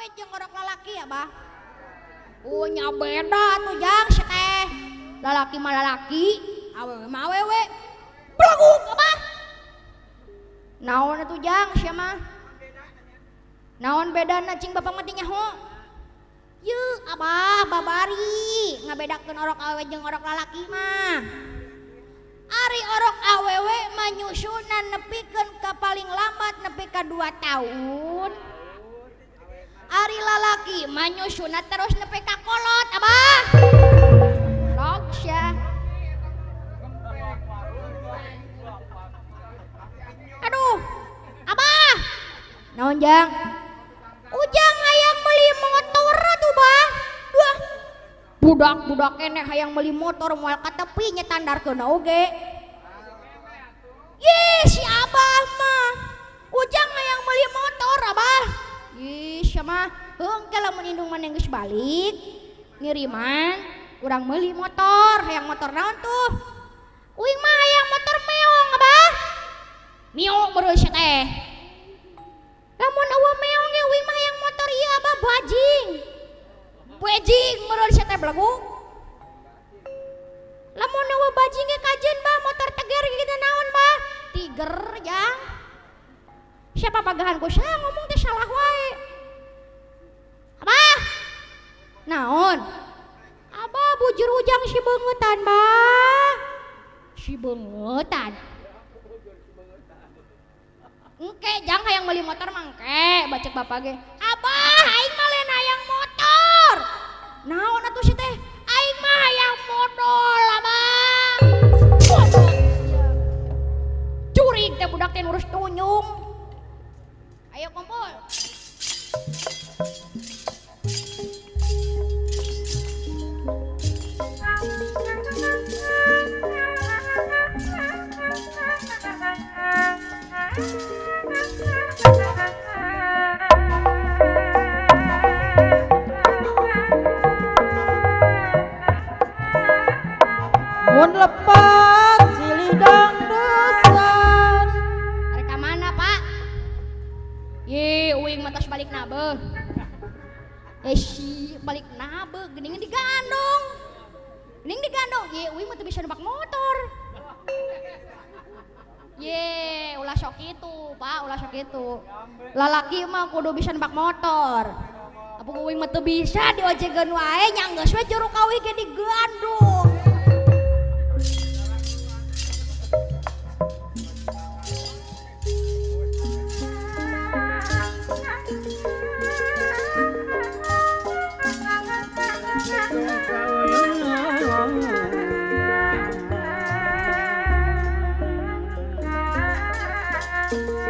awewe jeung orok lalaki ya, Bah? Oh, nya beda tuh jang si teh. Lalaki mah lalaki, awewe mah awewe. Belaguk, Abah. Naon atuh jang sia mah? Naon bedana cing bapak mah teu nyaho? Yeuh, Abah babari ngabedakeun orok awewe jeung orok lalaki mah. Ari orok awewe mah nyusuna nepikeun ka paling lambat nepi ka 2 tahun. Ari lalaki mah nyusuna terus nepi ka kolot, Abah. Log sia. Aduh, Abah. Naon jang? Ujang hayang meuli motor atuh, Bah. Duh. Budak-budak keneh hayang meuli motor moal katepi nyetandarkeun oge. Ye, si Abah mah. Ujang hayang meuli motor, Abah. Ih, sia mah heuh lamun indung maneh geus balik ngiriman urang meuli motor, hayang motor naon tuh? Uing mah hayang motor meong, Abah. Mio meureun sia teh. Lamun eueuh meong ge uing mah hayang motor ieu Abah bajing. Bajing meureun sia teh belegu. Lamun eueuh bajing ge kajeun Bah motor teger gitu naon Bah? Tiger jang. Siapa pagahan ku saha ngomong teh salah wae. Abah. Naon? Abah bujur ujang si beungetan Bah. Si beungetan. Engke jang hayang meuli motor mah engke bacek bapak ge. Abah aing mah lain hayang motor. Naon atuh si teh? Aing mah hayang modol Abah. Modol. Curig teh budak teh ngurus tunyung. Ayo kumpul. Mun lepat silidang dosan. Arek ka mana, Pak? Ye, uing mah tos balik nabe. Eh si balik nabe geuning digandong. Geuning digandong. Ye, uing mah teu bisa numpak motor. Ye, ulah sok kitu, Pak, ulah sok kitu. Lalaki mah kudu bisa numpak motor. Apa uing mah teu bisa diojegeun wae nya geus we juru kawih ge digandong.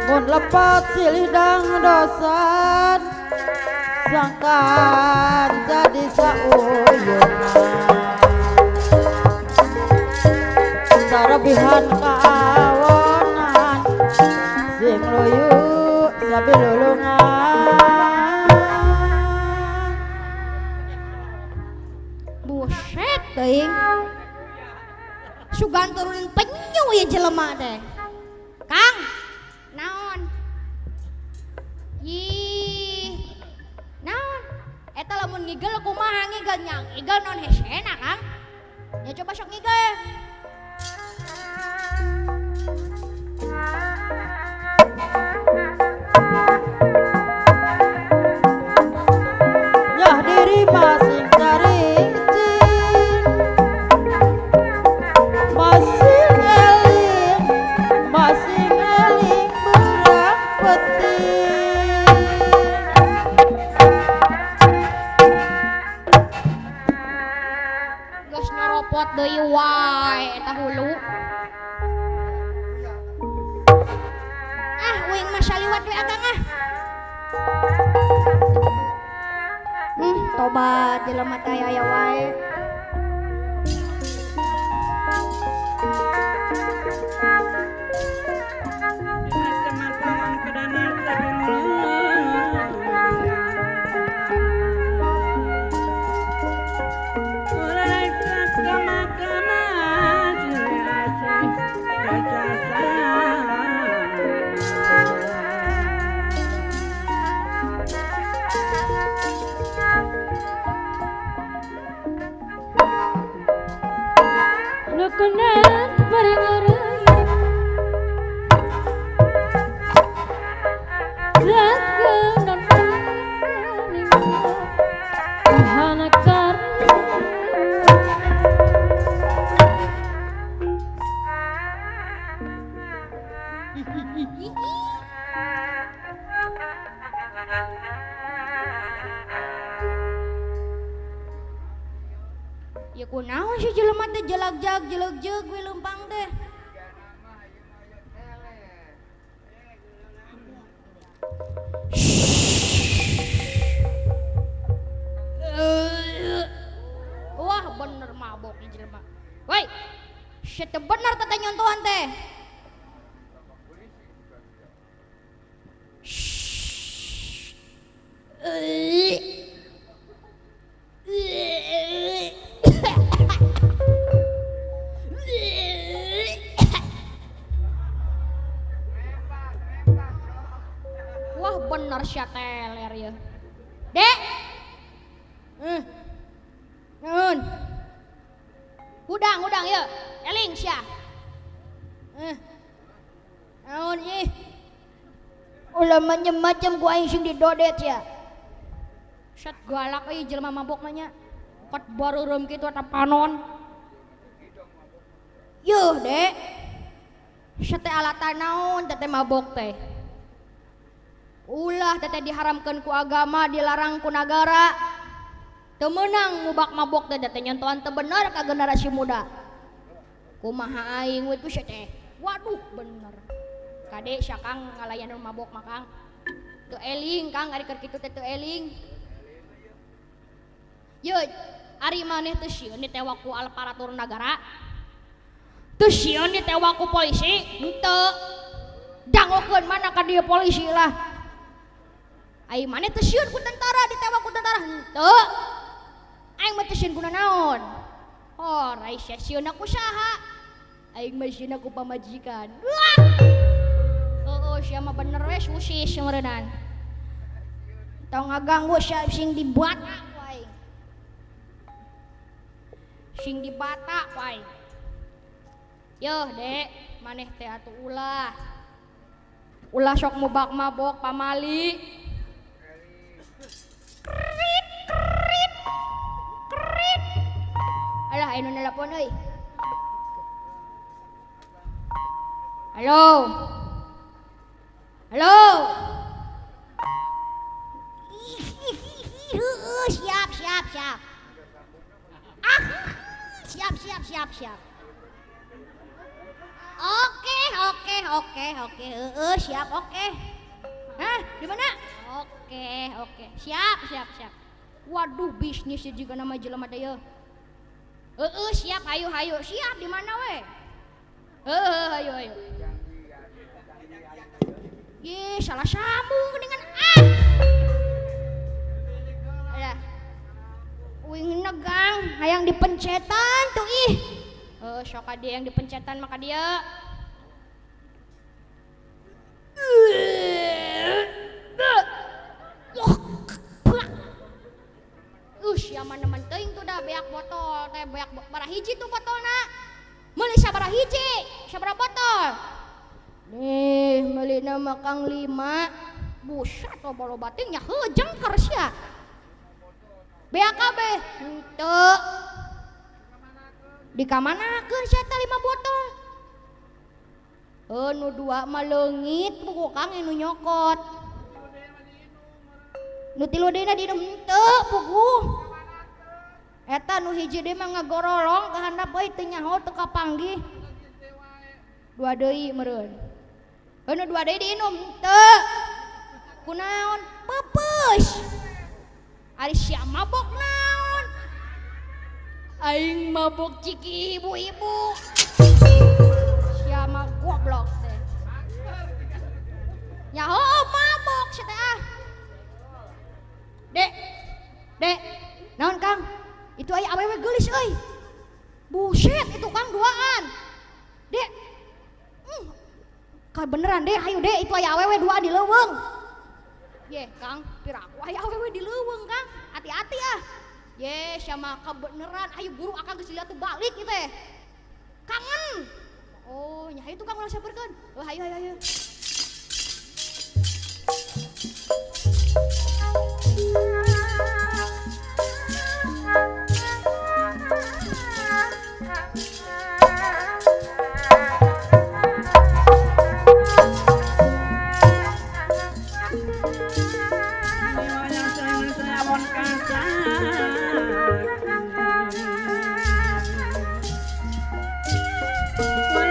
Mun lepat silidang dosan sangkan jadi sauyunan. Sarebihan kawonan sing luyu sabilulungan. Buset teuing. Sugan turunin penyu ya jelema teh. Kang, naon? Ih. Naon? Eta lamun ngigel kumaha ngigel nya? Ngigel naon hesena, Kang? Ya coba sok ngigel. Nyah diri masing carincing, masing eling, masing eling berang penting. Geus nyoropot deui wae eta hulu. Ah, uing mah saliwat we akang ah. Tobat jelema teh aya wae. Ya kunaon si jelema teh jelagjag jelegjeg we leumpang teh. Wah bener mabok nih jelema. Woi, sia teh bener teh nyontohan teh. Wah bener sia teler ya. Dek. Nun. Udang ya. Eling sia. Naon ih. Ulah macam-macam ku aing sing didodet ya. Set galak euy jelema mabok mah nya. Kot bareureum kitu eta panon. Yuh, Dek. Sia teh alatan naon teh mabok teh. Ulah teh diharamkeun ku agama, dilarang ku nagara. Teu meunang mubak mabok teh teh nyontohan teu bener ka generasi muda. Kumaha aing we tuh sia teh. Waduh bener. Kade sia Kang ngalayanan mabok mah Kang. Teu eling Kang ari keur kitu teh teu eling. Ye, ari maneh teu sieun ditewak ku aparatur nagara? Teu sieun ditewak ku polisi? Henteu. Dangokeun mana ka dieu polisi lah. Ai maneh teu sieun ku tentara ditewak ku tentara? Henteu. Aing mah teu sieun ku nanaon? Oh, ai sia sieunna ku saha? Aing mah sieunna ku pamajikan. Wah. Heueuh sia mah bener we susis meureunnan. Tong ngaganggu sia sing dibatak ku aing. Sing dibatak ku aing. Yeuh, Dek, maneh teh atuh ulah. Ulah sok mubak mabok pamali. Krit krit krit. Alah anu nelpon euy. Halo. Halo. Siap siap siap. Ah, siap siap siap siap. Oke oke oke oke. Siap oke. Hah, di mana? Oke oke. Siap siap siap. Waduh bisnis juga nama jelema teh yeuh. Siap hayu hayu. Siap di mana we? Hayu hayu. Ye, salah sambung dengan ah. Alah. Uing negang hayang dipencetan tuh ih. Sok ka dia yang dipencetan maka dia. Sia mah nemen teuing tuh dah beak botol teh beak bara hiji tuh botolna. Meuli sabaraha hiji, sabaraha botol. Nih, meulina mah Kang 5. Buset loba-loba teuing nya heuh jengker sia. Beak kabeh henteu. Dikamanakeun sia teh 5 botol? Nu 2 mah leungit buku Kang nu nyokot. Nu 3 deuna diinum henteu puguh. Eta nu hiji deui mah ngagorolong ka handap euy teu nyaho teu kapanggih. 2 deui meureun. Nu 2 deui diinum henteu. Kunaon? Peupeus. Ari sia mabok naon? Aing mabok ciki ibu-ibu. Sia mah goblok teh. Ya heuh mabok sia teh ah. Dek. Dek. Naon Kang? Itu aya awewe geulis euy. Buset itu Kang duaan. Dek. Ka beneran dek, hayu dek itu aya awewe duaan di leuweung. Ye, Kang, piraku aya awewe di leuweung, Kang. Hati-hati ah. Ye, sia mah kebeneran, ayo buru akang geus dilihat tuh balik ieu teh. Kangen. Oh, nya hayu tuh Kang ulah saperkeun. Oh, hayu hayu hayu.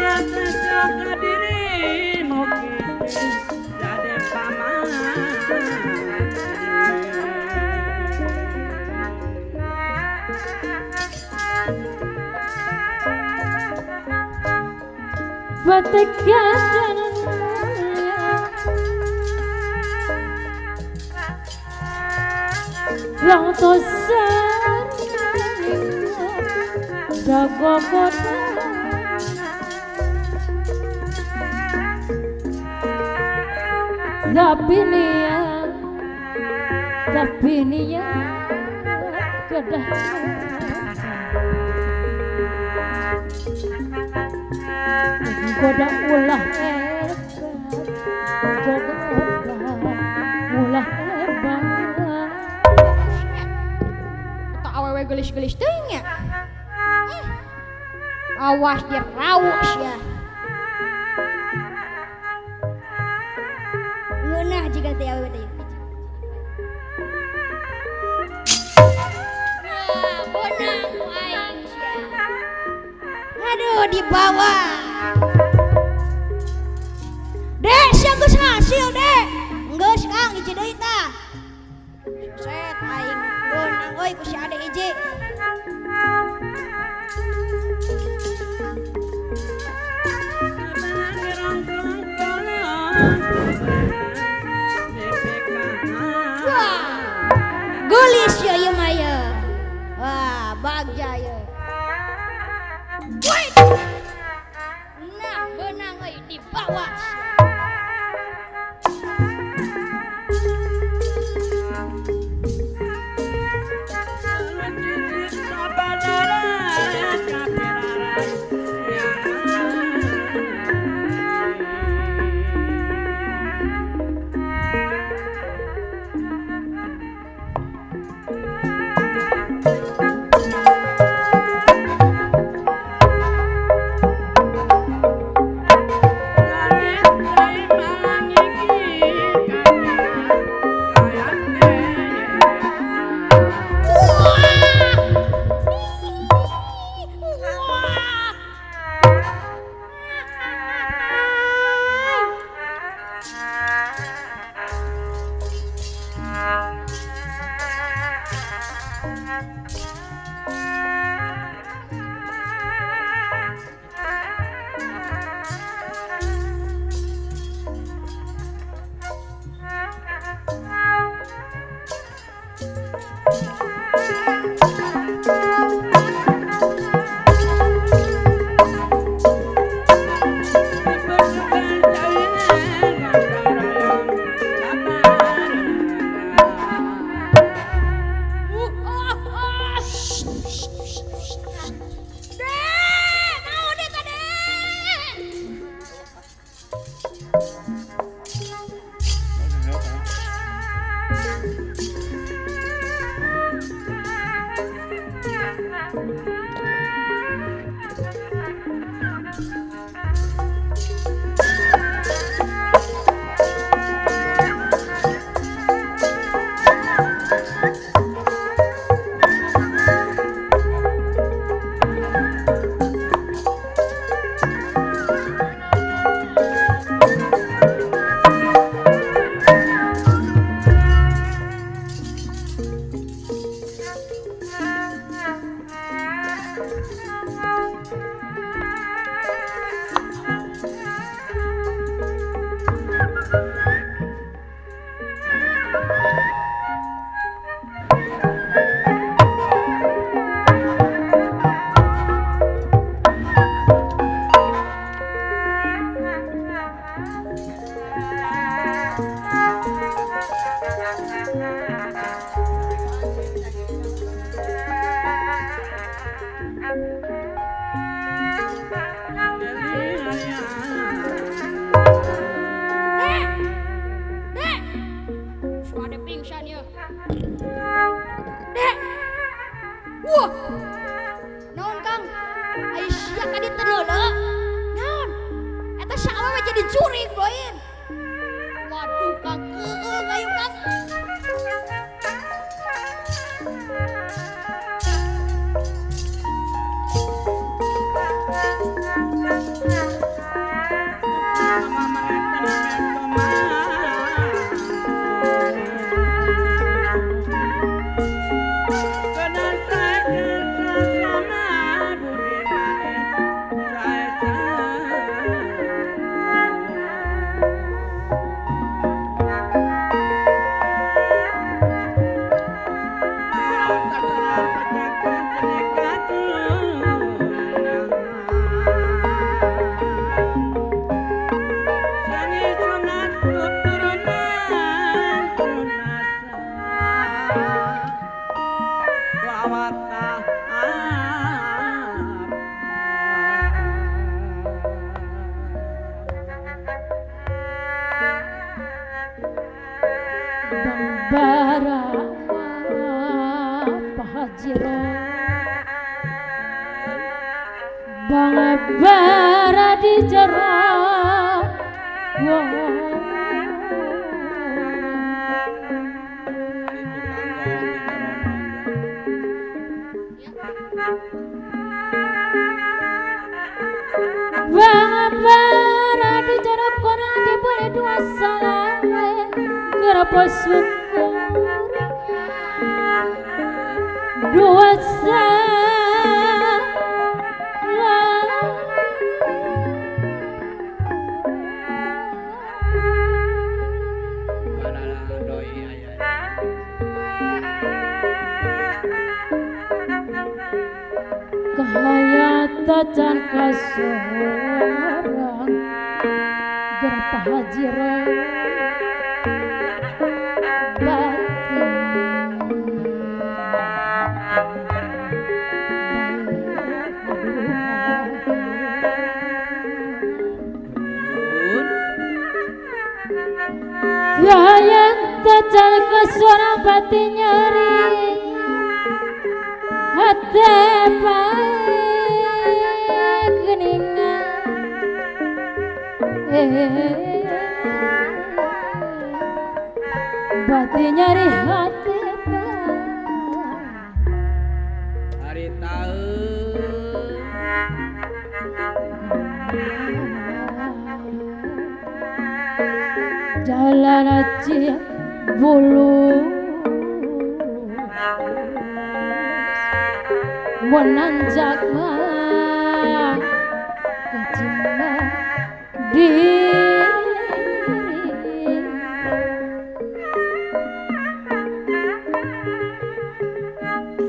Lamun kasak dirimu kini jadi paman. Batekan mulia Wong tosan jago kota Tapi niat kedah goda ulah hebat, goda ulah hebat. Tak awewe gelis-gelis teuing nya. Awas dia rauk sia. Ngeunah jiga teh awewe teh. Wah, beunang ku aing sia. Aduh, dibawa. Dek, sia geus hasil, Dek. Geus Kang, hiji deui tah. Set aing beunang euy ku si Ade hiji. Wah, geulis ya ieu mah ya. Wah, bagja ya. Woi. Nah, beunang euy dibawa. Wah, naon Kang? Ayo sia ka dieu teu neuleuh. Naon? Eta si awewe jadi jurig doin. Waduh Kang, eueuh ayo Kang. Gara Pak Haji Bang bara di jero Bang bara di jero kono dibeli dua salawe gerapa syukur dua Kehayatan kasorang gerapa haji batin Kehayatan kasorang batin nyeri hati batin nyari hati hari tahu jalan aja bulu menanjak mah kecima diri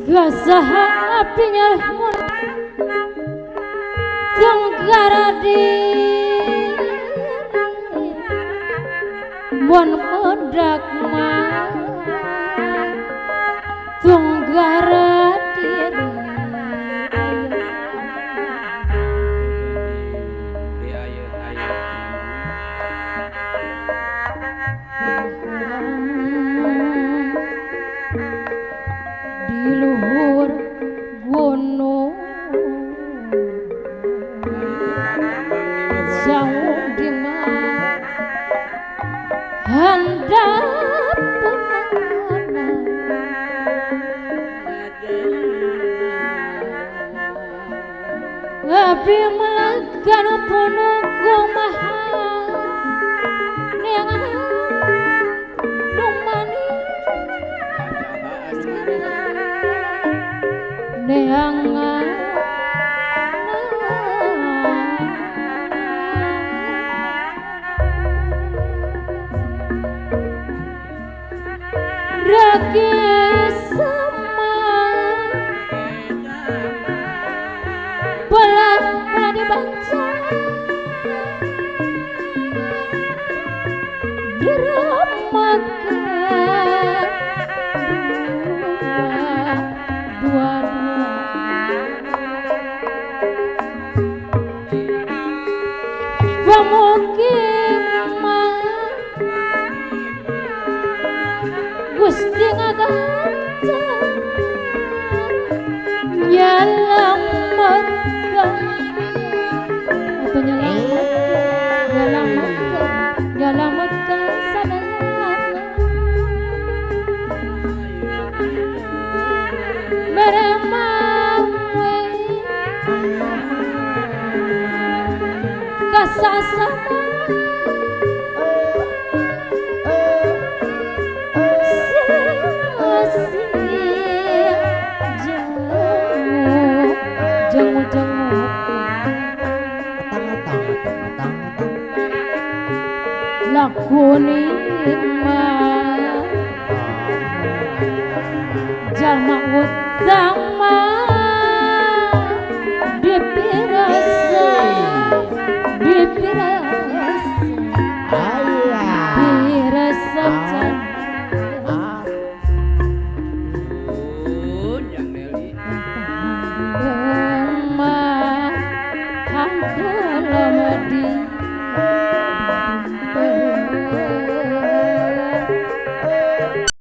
gasaha apinya mun tenggara diri mun mendak mah tenggara diri. Di luhur gunung jauh di handap punana abi melagan punuh kumaha neangan numani neangan ragi sama bola bola dibaca diramakan dua dua pemukiman Gusti ngaganjar nyelametkan atau nyelametkan nyelametkan nyelametkan sadayana meremawe kasasama lakoni mah jalma utama dipirasa dipirasa pirasa lemah handelem di.